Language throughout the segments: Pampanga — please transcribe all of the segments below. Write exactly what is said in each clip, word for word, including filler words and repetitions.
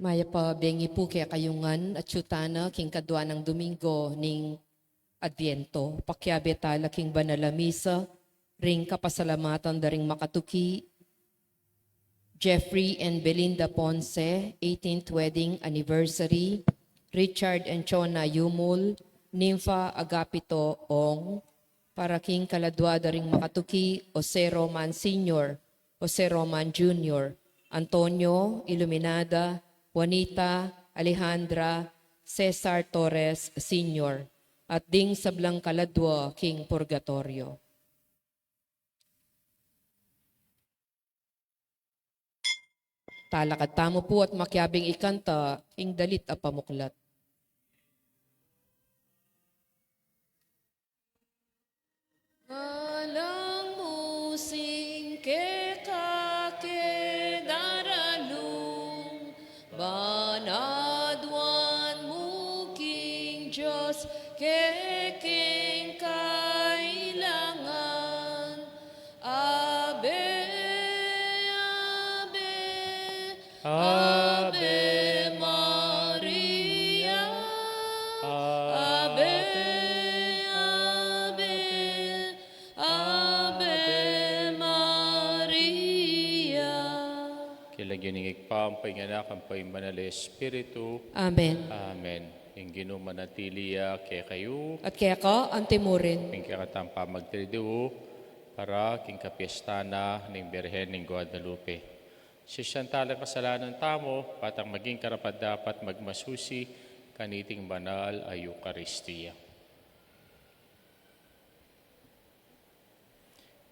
Mayap a bengi pu kekayu ngan, atyu tana king kadua nang Domingo ning Adviento. Pakiabe tala king banal a misa, ring kapasalamatan da ring makatuki, Jeffrey and Belinda Ponce, eighteenth wedding anniversary, Richard and Chona Yumul, Nympha Agapito Ong, para king kaladua da ring makatuki, Jose Roman Senior, Jose Roman Junior, Antonio Iluminada, Juanita Alejandra Cesar Torres Senior, at ding sablang kaladua king purgatorio. Talakad tamu pu at makiabing ikanta ing dalit a pamuklat. Galang mu sing keka ke daralung, ban aduan mu king Dios kekeng kailangan. Ave, ave, Ave Maria. Ave, ave, Ave Maria. King lagyu ning Ibpa, ampo ning Anak, ampo ning Banal a Espiritu. Amen. Amen. Ing Ginu manatili ya kekayu. At keka antimurin. Ing kekatang pamagtiridu para king kapiestan na ning Birhen ning Guadalupe. Sisian tala ing kasalanan tamu, patang maging karapat-dapat magmasusi kaniting banal a Eukaristia.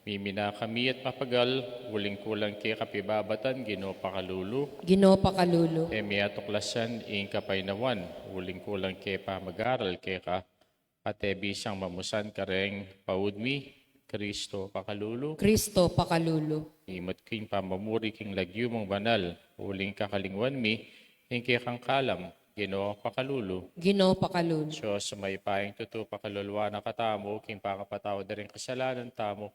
Mimina kami at mapagal, uling kulang ke kapibabatan, Ginu pakalulu. Ginu pakalulu. E mi atuklasan ing kapaynawan, uling kulang ke pamag-aral keka, at e bisang mamusan kareng paud mi, Kristo pakalulu. Kristo pakalulu. Imut ku ing pamamuri king lagyu mung banal, uling kakalingwan mi ing kekang kalam, Ginu pakalulu. Ginu pakalulu. Dios a mayupayang tutu, pakaluluan na katamu king pangapatawad da ring kasalanan tamu,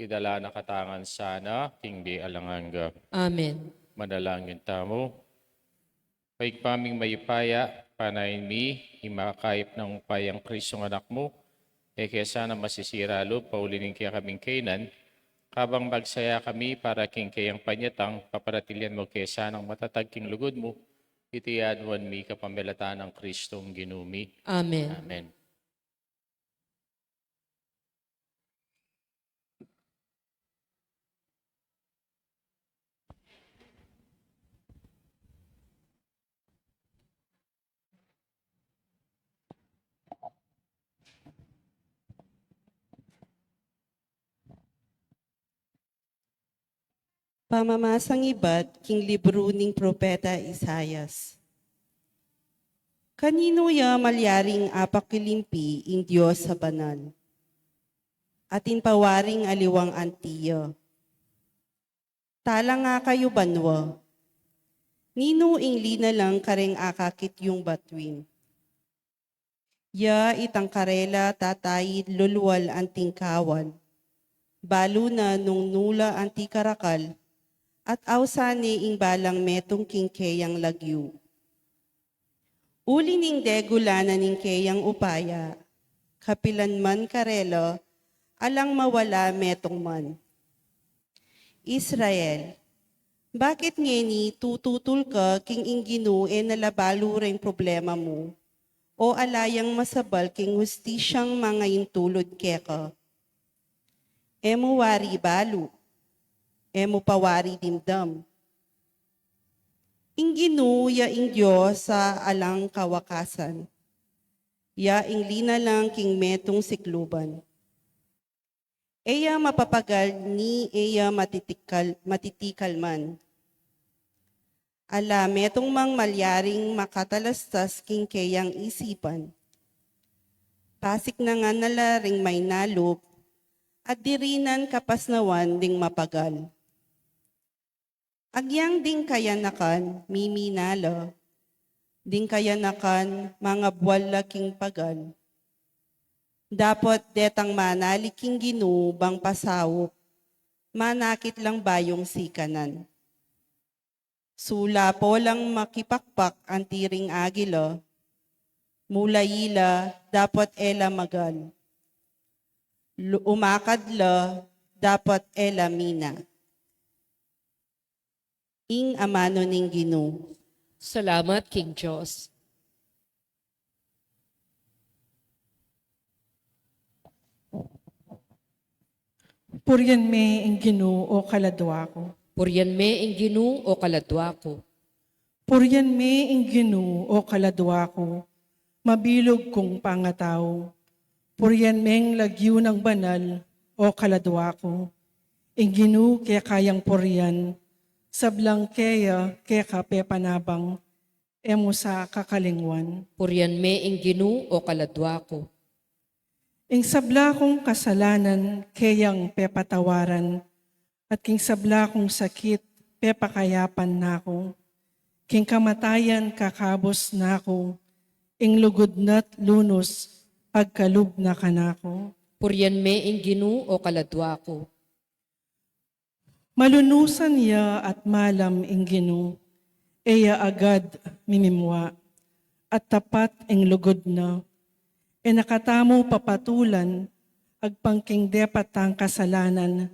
idala na katamu ngan sana king bie alang angga. Amen. Manalangin tamu. O Ibpa ming mayupaya, panayan mi ing makakayap nang upayang Kristong Anak mu, e ke sana masisira lub pauli ning kekaming kainan, kabang magsaya kami para king keyang panyatang, paparatilian mu ke sanang matatag king lugud mu. Iti aduan mi kapamilatan nang Kristong Ginu mi. Amen. Amen. Pamamasang ibat king libru ning propeta Isaias. Kaninu ya malyaring apakilimpi ing Dios a banal? Atin pa waring aliwang anti ya. Talanga kayu banua. Ninu ing linalang kareng akakit yung batuin? Ya itang karela tataid lulwal anting kawal. Balu na nung nula anti karakal, at ausan ne ing balang metung king keyang lagyu. Uli ning degula na ning keyang upaya, kapilan man karela, alang mawala metung man. Israel, bakit ngeni tututul ka king ing Ginu e na la balu reng problema mu, o ala yang masabal king hustisyang mangaintulud keka? E mu wari balu, e mu pa wari dimdam. Ing Ginu ya ing Dios a alang kawakasan, ya ing linalang king metung sikluban. E ya mapapagal ni e ya matitikal, matitikal man. Ala metung mang malyaring makatalastas king keyang isipan. Pasiknangan na la ring mainalup, at dirinan kapasnawan ding mapagal. Agyang ding kayanakan mimina la, ding kayanakan mangabwal la king pagal. Dapot detang manalig king Ginu bang pasaup, manakit lang bayung sikanan. Sula po lang makipakpak anti ring agila, mula ila dapot e la magal. Lu-, umakad la dapot e la mina. Ing amanu ning Ginu. Salamat king Dios. Purian me ing Ginu, o kaladua ku. Purian me ing Ginu, o kaladua ku. Purian me ing Ginu, o kaladua ku, mabilug kung pangatau. Purian meng lagyu nang banal, o kaladua ku. Ing Ginu keka yang purian, sablang keya keka pepanabang, e mu sa kakalingwan. Purian me ing Ginu, o kaladua ku. Ing sabla kung kasalanan keyang pepatawaran, at king sabla kung sakit pepakayapan na ku. King kamatayan kakabus na ku, ing lugud na't lunus pagkalub na kanaku. Purian me ing Ginu, o kaladua ku. Malunusan ya at malam ing Ginu, e ya agad mimimua, at tapat ing lugud na. E na katamu papatulan agpang king depat tang kasalanan,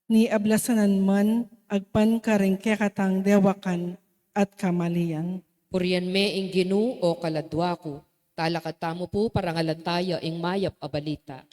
ni ablasanan man agpang karing kekatang dewakan at kamalian. Purian me ing Ginu, o kaladua ku. Talakad tamu pu, parangalan taya ing mayap a balita.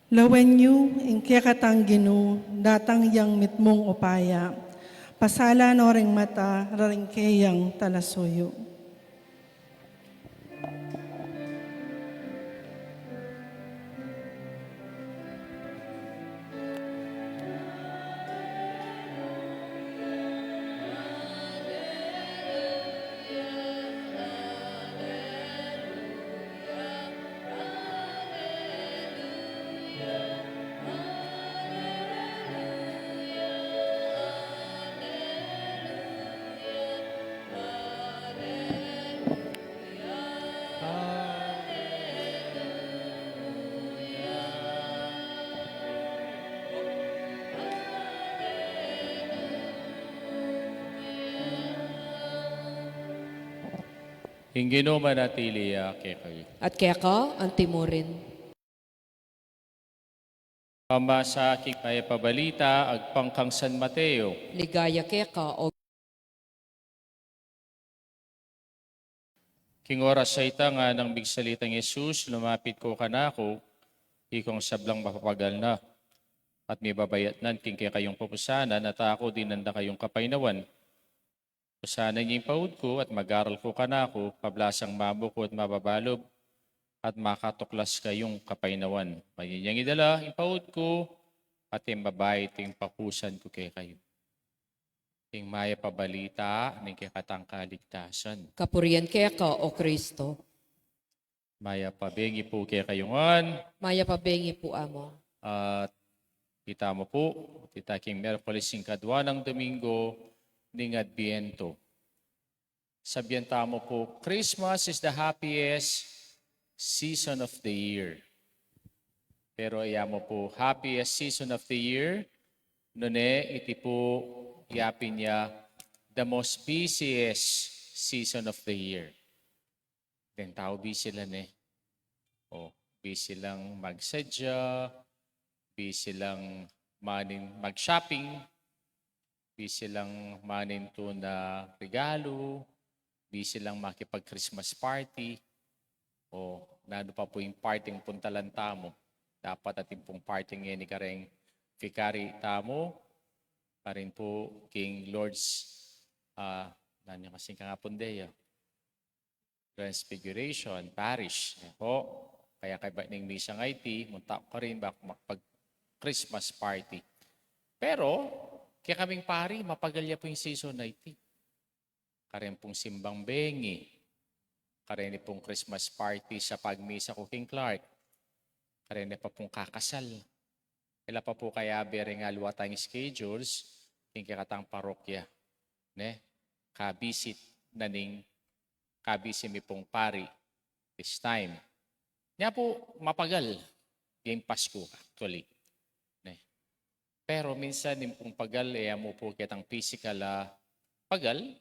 Lawen yu ing kekatang Ginu, datang yang mitmung upaya. Pasala no ring mata ra ring keyang talasuyu. Ing Ginu manatili ya kekayu. At keka antimurin. Pamasa king mayap a balita agpang kang San Mateo. Ligaya keka, o. King oras a ita, nganang migsalitang Jesus, lumapit ku kanaku, ikong sablang mapapagal na, at mibabayatnan king kekayung pupusanan, at aku dinan da kayung kapaynawan. Pusanan yu ing paud ku, at mag-aral ku kanaku, pablasang mabuku at mababalub, at makatuklas kayung kapaynawan. Manyan yang idala ing paud ku, at ing babai ing pakusan ku kekayu. Ing mayap a balita ning kekatang kaligtasan. Kapurian keka, o Kristo. Mayap a bengi pu kekayu ngan. Mayap a bengi pu, Among. At ita mu pu, ita king Miyerkules ing kadwa nang Domingo ning Adbientu. Sabian tamu pu, Christmas is the happiest season of the year. Pero e ya mu pu happiest season of the year, nune iti pu yapin ya the most busiest season of the year. Deng tau busy la ne. O, busy lang magsadya, busy lang manin mag-shopping, busy lang manintu na regalu, busy lang makipag-Christmas party. O, nanu pa pu ing parting puntalan tamu. Dapat atin pung parting ngeni kareng vicary tamu, karin pu king Lourdes, ah, nanu kasing kangapun de ya? Transfiguration Parish. Yan po. Kaya kaybat ning misa ngeni, munta ku karin ba makapag-Christmas party. Pero, kekaming pari, mapagal ya pu ing season a iti. Karin pung simbang bengi, karin pung Christmas party sa pagmisa ku king Clark, karin pa pung kakasal. Ila pa pu kayabe ring aliwa tang schedules king kekatang parokya, ne? Kabisit na ning kabisi mi pung pari this time. Nya pu, mapagal ing Pasku, actually. Ne? Pero minsan ing pung pagal, e mu pu ketang physical a pagal,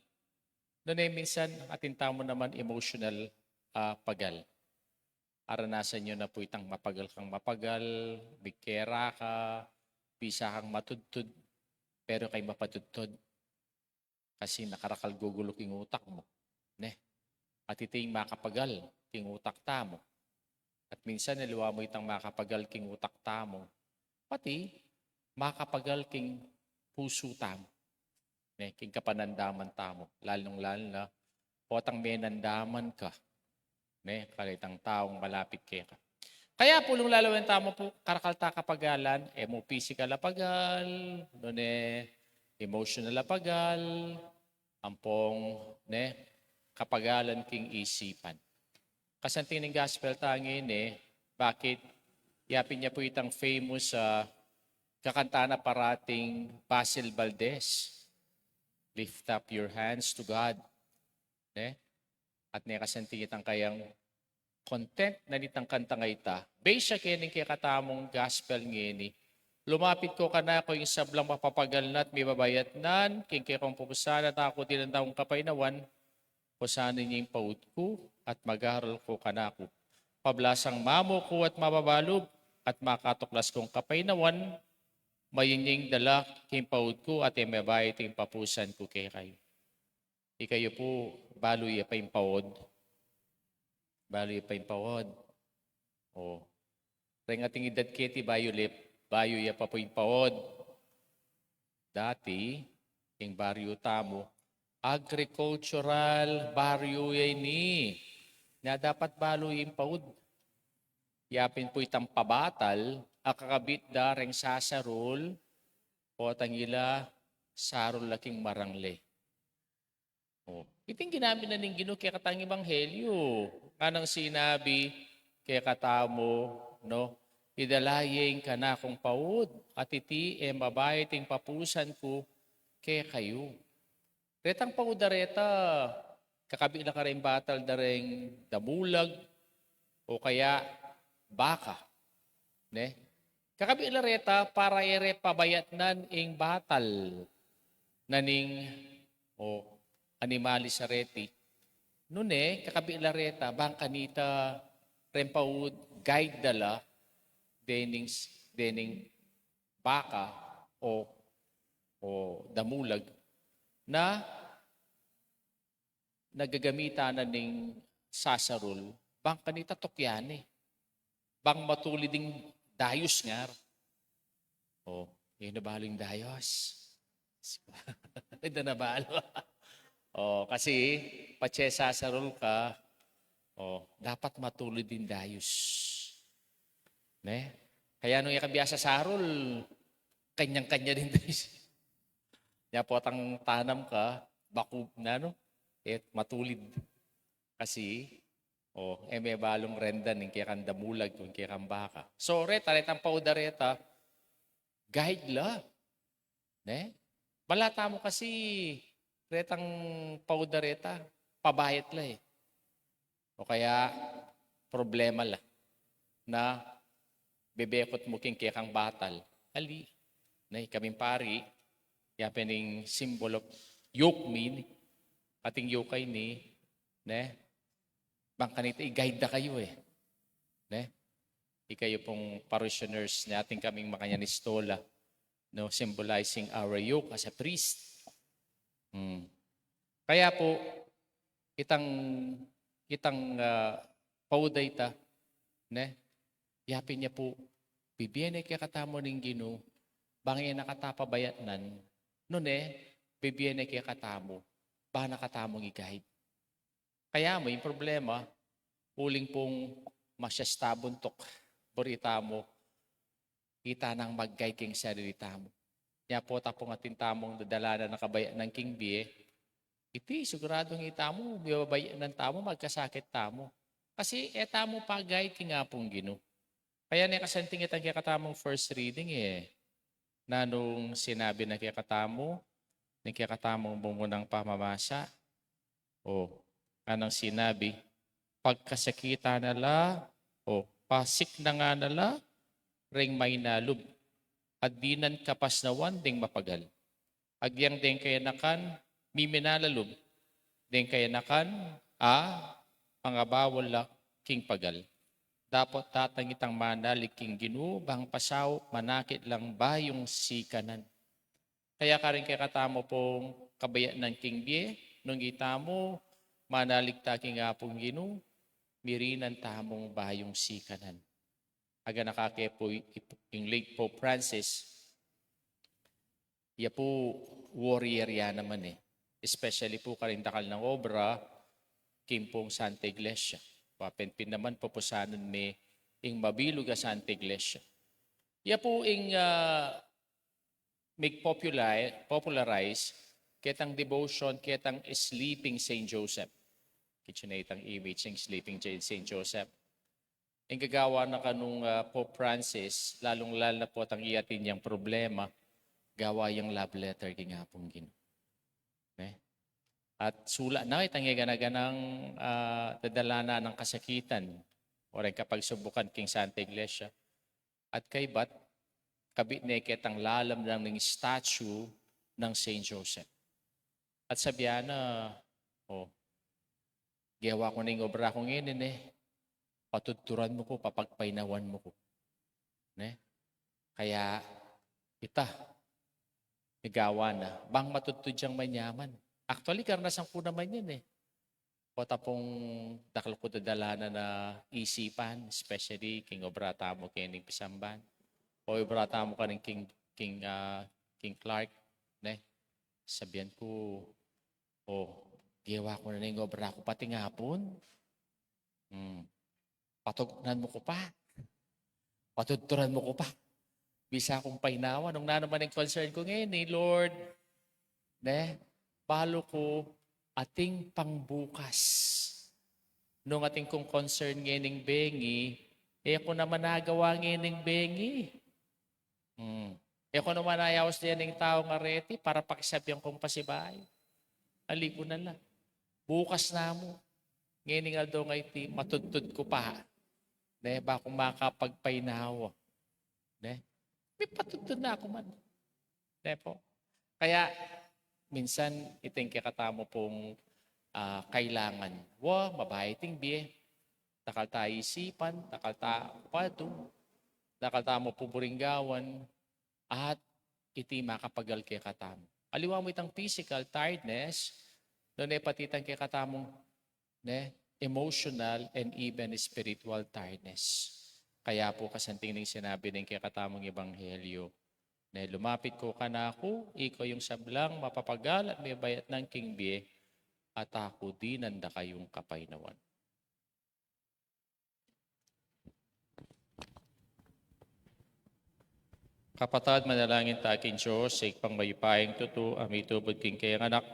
nune minsan atin tamu naman emotional a pagal. Aranasan yu na pu itang mapagal kang mapagal, bikera ka, bisa kang matudtud, pero e ka mapatudtud. Kasi nakarakal gugulu king utak mu, ne? At iti ing makapagal king utak tamu. At minsan, aliwa mu itang makapagal king utak tamu, pati makapagal king pusu tamu, ne? King kapanandaman tamu, lalung-lalu na potang menandaman ka, ne, karetang taung malapit keka. Kaya pu, lalung-lalu na tamu pu, karakal ta kapagalan, e mu physical a pagal, nune emotional a pagal, ampong, ne, kapagalan king isipan. Kasanting ning gospel ta ngeni, bakit? Yapin ya pu itang famous, ah, kakanta na parating Basil Valdez, "Lift up your hands to God." Ne? At ne kasanting itang kayang content na nitang kantang a ita. Base ya keni king kekatamung gospel ngeni. "Lumapit ko kanaku ing sablang mapapagal na at mibabayatnan, king kekong pupusan at aku dinan da kung kapaynawan, pusanan ye ing paud ku, at mag-aral ko kanaku. Pablasang mamuku at mababalub, at makatuklas kung kapaynawan, mayan yeng dala king paud ku, at e mabayat ing papusan ku kekayu." Ikayu pu, balu ye pa ing paud? Balu ye pa ing paud? O. Reng ating idad keti bayu lep, bayu ye pa pu ing paud. Dati, ing baryu tamu, agricultural baryu ya ini. Na dapat balu ing paud. Yapin pu itang pabatal, akakabit da reng sasarul, potang ila sarul la king marangle. O, iting ginamit na ning Ginu kekatang ebanghelyu. Kanang sinabi kekatamu, no, idala ye ing kanakung paud, at iti e mabayat ing papusan ku kekayu. Retang paud a reta, kakabit la kareng batal da reng damulag, o kaya baka, ne? Kakabit la reta para e re pabayatnan ing batal na ning, o, animalis a reti. Nune, kakabit la reta, bang kanita reng paud, guide da la, dening, dening baka o, o damulag, na gagamitan na ning sasarul, bang kanita tukyan ne. Bang matulid ing dayus ngar. O, e na balu ing dayus. E na balu. O, kasi patse sasarul ka, o, dapat matulid ing dayus. Ne? Kaya nung e ka biasa sarul, kanya-kanya ding dayus. Nya potang tanam ka, bakub na, no? E matulid. Kasi, o, e me balung rendan ing kekang damulag, ing kekang baka. So, reta, retang paud a reta, guide la. Ne? Bala tamu kasi, retang paud a reta, pabayat la e. O kaya, problema la na bebekut mu king kekang batal. Ali, ne, ikaming pari, yapin ing symbol of yoke mi, ating yoke a ini, ne? Bang kanita i-guide da kayu e. Ne? Ikayu pung parishioners, ne, atin kaming makanyan istola, no, symbolizing our yoke as a priest. Hmm. Kaya pu, itang, itang, ah, paud a ita, ne? Yapin ya pu, bibie ne kekatamu ning Ginu, bang e na kata pabayatnan, nune, bibie ne kekatamu, bang na katamu i-guide. Kaya mu, ing problema, uling pung masyas ta buntuk, buri tamu, ita nang mag-guide king sarili tamu. Nya pu, tapung atin tamung dadalanan a kabayanan king bie, iti siguradung itamu, bibabayanan tamu, magkasakit tamu. Kasi e tamu pa-guide king Apung Ginu. Kaya ne kasanting itang kekatamung first reading e. Nanung sinabi na kekatamu ning kekatamung mumunang pamamasa? O, anung sinabi? Pagkasakitan na la, o, pasiknangan na la ring mainalub, at dinan kapasnawan ding mapagal. Agyang deng kayanakan miminalalub, deng kayanakan a pangabawal la king pagal. Dapot datang itang manalig king Ginu, bang pasaup manakit lang bayung sikanan. Kaya karing kekatamu pung kabayanan king bie, nung itamu manalig ta king Apung Ginu, mirinan tamung bayung sikanan. Aganaka ke pu i-, ing late Pope Francis, ya pu warrior ya naman e. Especially pu karing dakal nang obra king pung Santa Iglesia. Wa pin pin naman pupusanan me ing mabilug a Santa Iglesia. Ya pu ing, ah, mig-popularize, popularize ketang devotion ketang Sleeping Saint Joseph. Kitsu ne itang image ning Sleeping Saint Joseph. Ing gagawa na kanung, ah, Pope Francis, lalung-lalu na pu itang atin yang problema, gawa yang love letter king Apung Ginu. Ne? At sulat na itang gana-ganang, ah, dadalanan a kasakitan o reng kapagsubukan king Santa Iglesia. At kaybat, kabit ne ketang lalam ning statue nang Saint Joseph. At sabian na, o, gewa ku na ing obra ku ngeni, ne? Patudturan mu ku, papagpainawan mu ku. Ne? Kaya, ita, igawa na, bang matudtud yang manyaman. Actually, karanasan ku naman yan e. O tapung dakal ku dadalanan a isipan, especially king obra tamu kening pisamban. O obra tamu kaning king, king, ah, king Clark, ne? Sabian ku, o, gewa ku na ning obra ku pa ating apun. Hmm. Patugunan mu ku pa. Patudturan mu ku pa. Bisa kung painawa, nung nanu man ing concern ku ngeni, Lord, ne? Balu ku atin pang bukas. Nung atin kung concern ngening bengi, e ku naman agawa ngening bengi. Hmm. E ku naman ayaus deng taung areti para pakisabian kung pasibayu. Ali ku na la. Bukas na mu. Ngening aldo nga iti, matudtud ku pa. Ne, ba kung makapagpainawa. Ne? Mipatudtud na ku man. Ne pu? Kaya, minsan, iting kekatamu pung, ah, kailangan. Wa, mabayat ing bie. Dakal ta isipan, dakal ta patu, dakal tamu pu buring gawan, at iti makapagal kekatamu. Aliwa mu itang physical tiredness, nune pati itang kekatamung, ne, emotional and even spiritual tiredness. Kaya pu kasanting ning sinabi ning kekatamung ebanghelyo, ne, lumapit ko kanaku, ikayu ing sablang mapapagal at mebayat na king bie, at aku dinan da kayung kapainawan. Kapatad, manalangin ta king Dios, Ibpang mayupayang tutu, a mitubud king kayang Anak,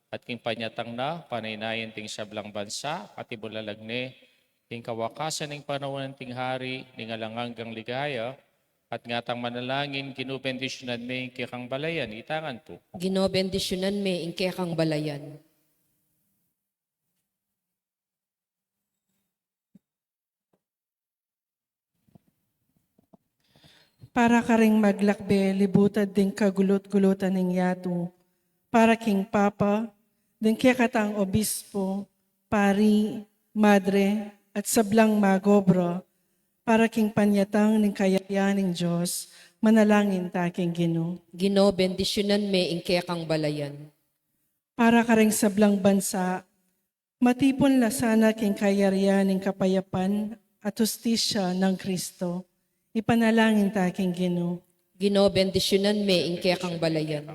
at king panyatang na, panaynayan ding sablang bansa, at ibulalag ne, king kawakasan ning panaun, ing Hari, ning alang anggang ligaya, at ngatang manalangin, Ginu, bendisyunan me ing kekang balayan, itang ngan pu. Ginu, bendisyunan me ing kekang balayan. Para karing maglakbe libutad ding kagulut-gulutan ning yatu, para king Papa, ding kekatang obispo, pari, madre, at sablang magobra, para king panyatang ning kayarian ning Dios, manalangin ta king Ginu. Ginu, bendisyunan me ing kekang balayan. Para karing sablang bansa, matipun la sana king kayarian ning kapayapan at hustisya nang Kristo. Ipanalangin ta king Ginu. Ginu, bendisyunan me ing kekang balayan.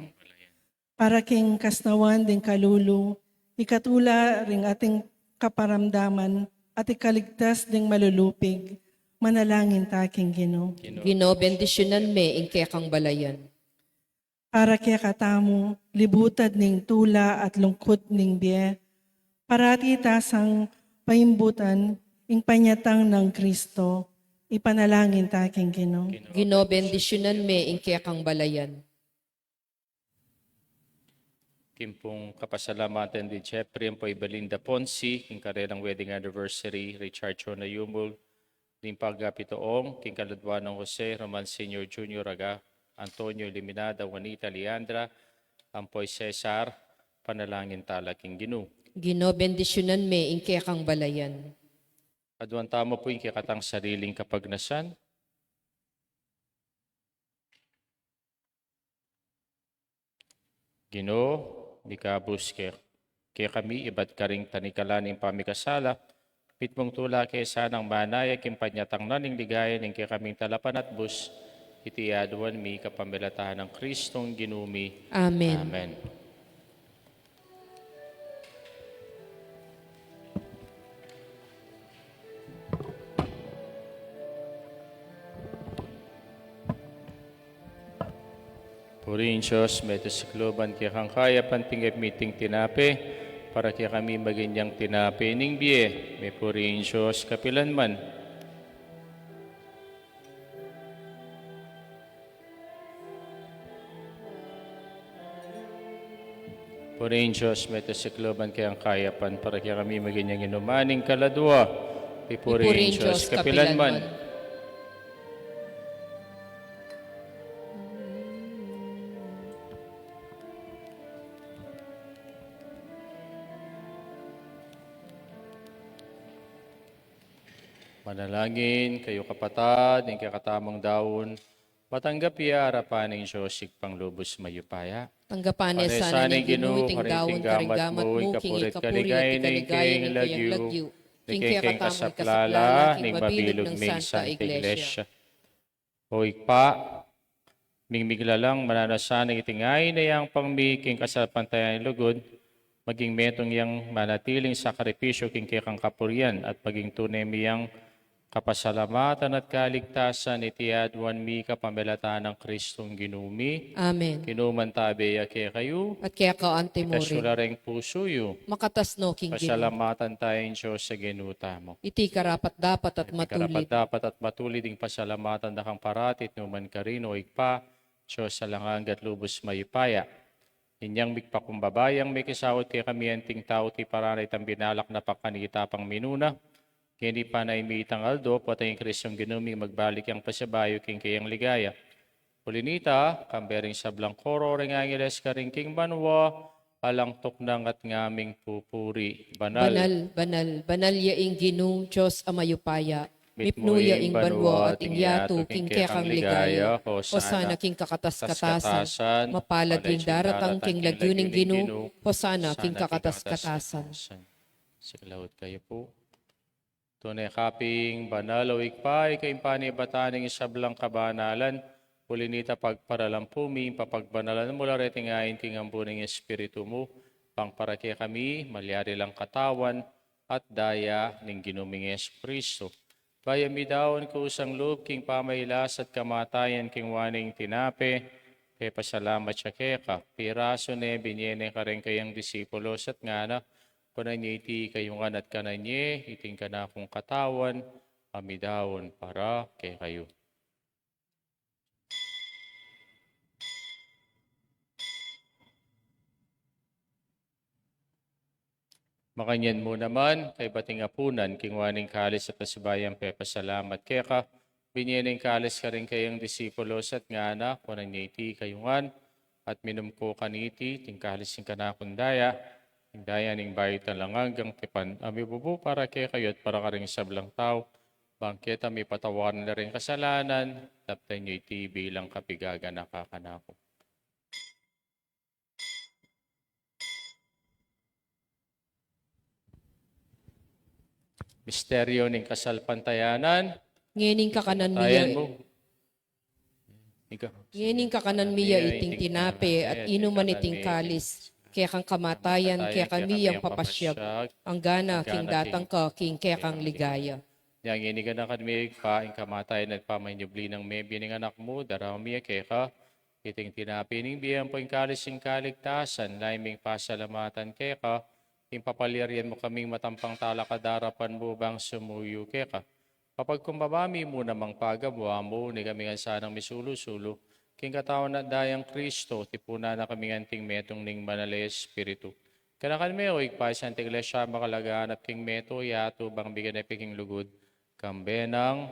Para king kasnawan ding kalulu, ikatula ring ating kaparamdaman at ikaligtas ding malulupig. Manalangin ta king Ginu. Ginu, bendisyunan me ing kekang balayan. Para kekatamu, libutad ning tula at lungkut ning bie, parati ta sang paimbutan ing panyatang nang Kristo. Ipanalangin ta king Ginu. Ginu, bendisyunan me ing kekang balayan. King pung kapasalamatan di Jeffrey ampo i Belinda Ponce, king karelang wedding anniversary, Richard Chona Yumul, ning pagapitoong, king kaladua nang Jose, Roman Senior Junior, Aga, Antonio, Eliminada, Juanita, Leandra, ampo i Cesar, panalangin ta la king Ginu. Ginu, bendisyunan me ing kekang balayan. Aduan tamu pu ing kekatang sariling kapagnasan. Ginu, mikabus ke, kekami ibat karing tanikalan ning pamikasala, mitmung tula ke sanang manaya king panyatang na ning ligaya ning kekaming talapanatbus, iti aduan mi kapamilatan nang Kristong Ginu mi. Amen. Amen. Purihin Dios, mete sa kaluban kekang kayapan tinggap mi iting tinape, para kekami maging yang tinape ning bie. Mipurihin Dios kapilan man. Purihin Dios, mete sa kaluban kekang kayapan, para kekami maging yang inuman ning kaladua. Pipurihin Dios kapilan man. Manalangin kayu, kapatad, ing kekatamung daun, matanggap ya arapan ning Dios Ibpang lubus mayupaya. Tanggapan ne sana ning Ginu iting daun karing gamat mu, king ikapuri at kaligayan ning kayang lagyu, king kekatamung kasaplalan ning mabilug ming Santa Iglesia. O Ibpa, migmiglalang mananu sana iting ain a yampang mi king kasalpantayanan lugud, maging metung yang manatiling sakripisyu king kekang kapurian at maging tune mi yang kapasalamatan at kaligtasan, iti aduan mi kapamilatan nang Kristong Ginu mi. Amen. Ing Ginu mantabe ya kekayu. At keka anti mu rin. Ikasyu la reng pusu yu. Makatas no king Ginu. Pasalamatan taya ing Dios a Ginu tamu. Iti karapat-dapat at matulid. Iti karapat-dapat at matulid ing pasalamatan da kang parati at nukarin man, O Ibpa, Dios alang angga at lubus mayupaya. Inyang migpakumbaba yang mekisaut kekami anting tau, iti parana itang binalak na pagkanita pang minuna, ngeni pa na ing mitang aldo, potang ing Kristong Ginu mi magbalik yang pasibayu king kayang ligaya. Uli nita, kambe ring sablang koro ring angeles karin king banua, alang tuknang at ngaming pupuri. Banal. Banal, banal, banal ya ing Ginu, Dios a mayupaya. Mipnu ya ing banua at ing yatu king kekang ligaya. Hosana king kakatas-katasan. Mapalad ya ing daratang king lagyu ning Ginu. Hosana king kakatas-katasan. Siklaud kayu pu. Tune ka pin banal, O Ibpa, ika ing panibatan ning sablang kabanalan. Uli nita pagparalampu mi, papagbanalan mu la reting ain king ambun ning Espiritu mu, bang para kekami malyari lang katawan at daya ning Ginu ming Jesucristo. Bayu mi daun kusang lub king pamailas at kamatayan king waning tinape, pepasalamat ya keka, pirasu ne, binie ne kareng kayang disipulos at ngana, kunan ye iti kayu ngan at kanan ye, iti ing kanakung katawan a midaun para kekayu. Makanyan mu naman, kaybat ning apunan, kinua ne ing kalis at pasibayu yang pepasalamat keka, binie ne ing kalis karing kayang disipulos at ngana, kunan ye iti kayu ngan at minum ko kaniti, iti ing kalis ning kanakung daya, ing daya ning bayu at alang anggang tipan, a mibubu para kekayu at para karing sablang tau, bang keta mipatawaran la ring kasalanan. Daptan ye iti bilang kapigaganaka kanaku. Misteryu ning kasalpantayanan. Ngeni ing kakanan mi ya, ngeni ing kakanan mi ya iting tinape at inuman iting kalis, Kekang kamatayan, kekami yang papasyag, anggana king datang ka king kekang ligaya. Yang ini ganakan mi, Ibpa, ing kamatayan at pamanyubli nang mebie ning Anak mu, daraun mi keka iting tinape ning bie ampo ing kalis ning kaligtasan, lalu ming pasalamatan keka, ing papalyarian mu kaming matampang talakad arapan mu bang sumuyu keka. Kapag kumbaba mi mu namang pagamu, ampo ne kami ngan sanang misulu-sulu king katawan at dayang Kristo, tipunan na kami ngan king metung ning Banal a Espiritu. Ganakan me, o Ibpa, ing Santa Iglesia makalaganap king meto yatu bang bie na pin king lugud, kambe nang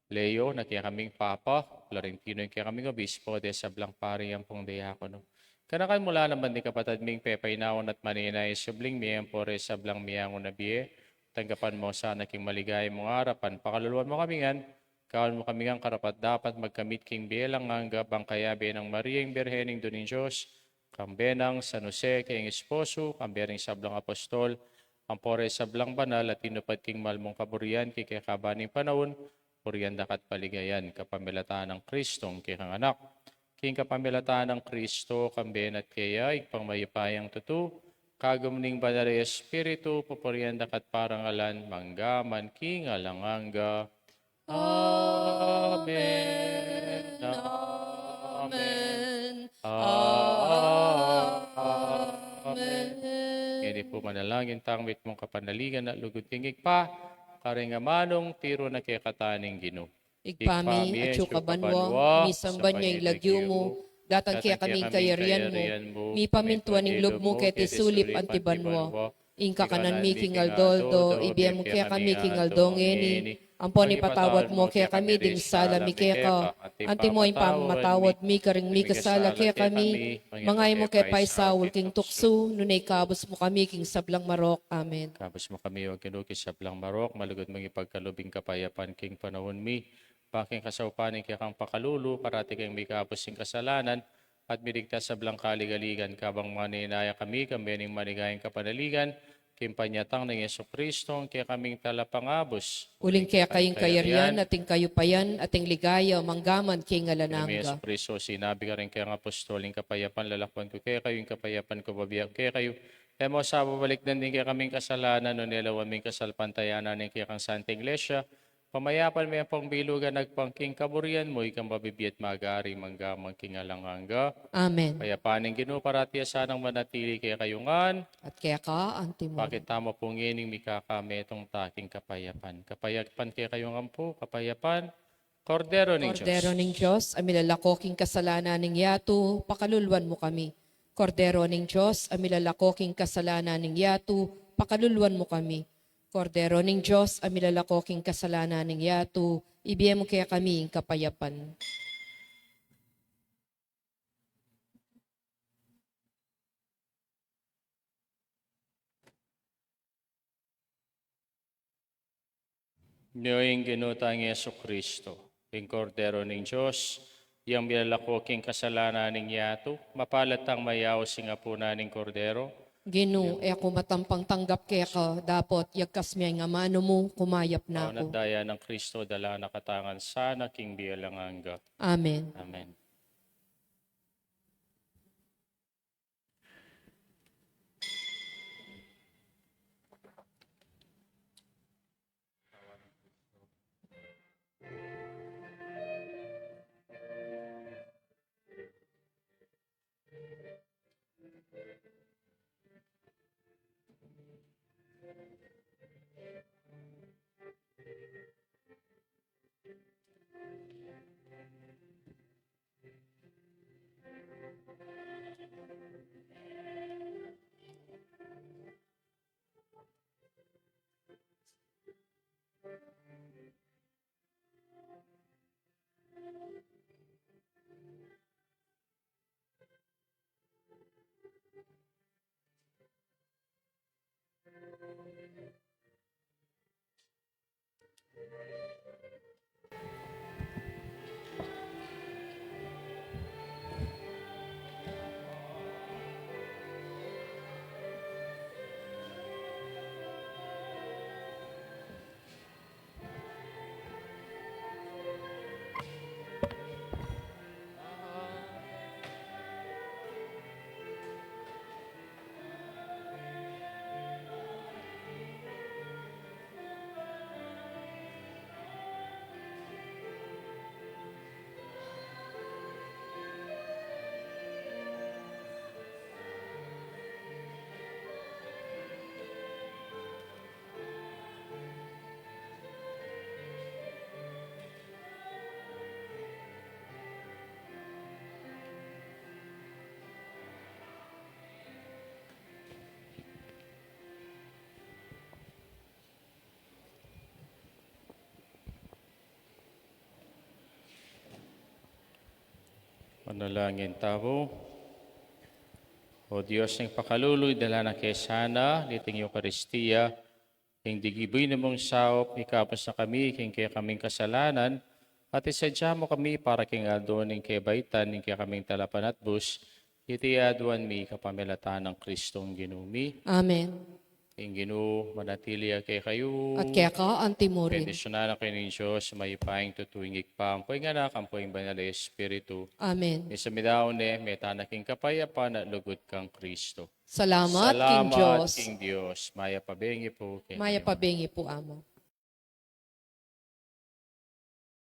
Leo na kekaming Papa, Florentino ing kekaming Obispo, de sablang pari ampong diakono. Ganakan mu la naman ding kapatad ming pepainawa at manenaya subling mie ampo re sablang miangu na bie, tanggapan mu sana king maligaya mung arapan, pakaluluan mu kami ngan, gawan mu kami ngan karapat-dapat magkamit king bie alang angga bang kayabe nang Maria ing Birhen, Indu ning Dios, kambe nang San Jose kayang esposo, kambe ring sablang apostol, ampo re sablang banal a tinupad king mal mung kaburian king kekaban ning panaun, purian da ka at paligayan kapamilatan nang Kristong kekang Anak. King kapamilatan nang Kristo, kambe na at keya, Ibpang mayupayang tutu, kagum ning Banal a Espiritu, pupurian da ka at parangalan mangga man king alang angga. Amen. Amen. Amen. Ngeni pu manalangin tang mitmung kapanaligan at lugud king Ibpa, karing amanung tiru na kekatamu ning Ginu. Ibpa mi, atsu ka banua, misamban ya ing lagyu mu, datang kekami ing kayarian mu, mipamintuan ing lub mu keti sulip anti banua. Ing kakanan mi king aldo-aldo, ibie mu kekami king aldo ngeni. Ampon ipatawad mu kekami ding sala mi keka, anti mo ing pamamatawad mi karing mikasala kekami. Manga e mu ke paisaul king tuksu, nune ikabus mu kami king sablang marok. Amen. Ikabus mu kami, O Ginu, king sablang marok, malugud mung ipagkalub ing kapayapan king panaun mi, bang king kasaupan ning kekang pakalulu, parati kaming mikabus king kasalanan, at miligtas sablang kaligaligan, kabang manenaya kami, kambe ning maligayang kapanaligan, king panyatang nang Jesucristo, ing kekaming Talapangabus. Uling keka ing kayarian, at ing kayupayan, at ing ligaya, mangga man king alang angga. Jesucristo, sinabi karing kekang apostol, ing kapayapan lalakwan ku kekayu, ing kapayapan ku babie ku kekayu. E mu sa babalikdan ding kekaming kasalanan, nune lawan mu ing kasalpantayanan ning kekang Santa Iglesia, pamayapan me ampong bilugan agpang king kaburian mu, ikang mabibie at mag-ari mangga man king alang angga. Amen. Kapayapan ning Ginu parati ya sanang manatili kekayu ngan. At keka anti mu. Pakit tamu pu ngening mikakametung ta king kapayapan. Kapayapan kekayu ngan pu, kapayapan. Kordero ning Dios. Kordero ning Dios, a milalako king kasalanan ning yatu, pakaluluan mu kami. Kordero ning Dios, a milalako king kasalanan ning yatu, pakaluluan mu kami. Kordero ning Dios, a milalako king kasalanan ning yatu, ibie mu kekami ing kapayapan. Nyo ing Ginu tang Jesucristo, ing Kordero ning Dios, yang milalako king kasalanan ning yatu, mapalad tang mayaus king apunan ning Kordero. Ginu, e ku matampang tanggap keka, dapot yagkas me ing amanu mu, kumayap na ku. Katawan at daya nang Kristo, dala na katamu ngan sana king bie alang angga. Amen. Amen. Manalangin tamu. O Dios ning pakalulu, idala na ke sana niting Eukaristia king digibui na mung saup, ikabus na kami king kekaming kasalanan, at isadya mu kami para king aldo ning kebaitan ning kekaming talapanatbus. Iti aduan mi kapamilatan nang Kristong Ginu mi. Amen. Ing Ginu manatili ya kekayu. At keka antimurin. Bendisyunan na kayu ning Dios, mayupayang tutu, ing Ibpa, ampo ing Anak, ampo ing Banal a Espiritu. Amen. Ing sumidau ne, meta na king kapayapan at lugud kang Kristo. Salamat king Dios. King Dios. Mayap a bengi pu kekayu. Mayap a bengi pu, Among.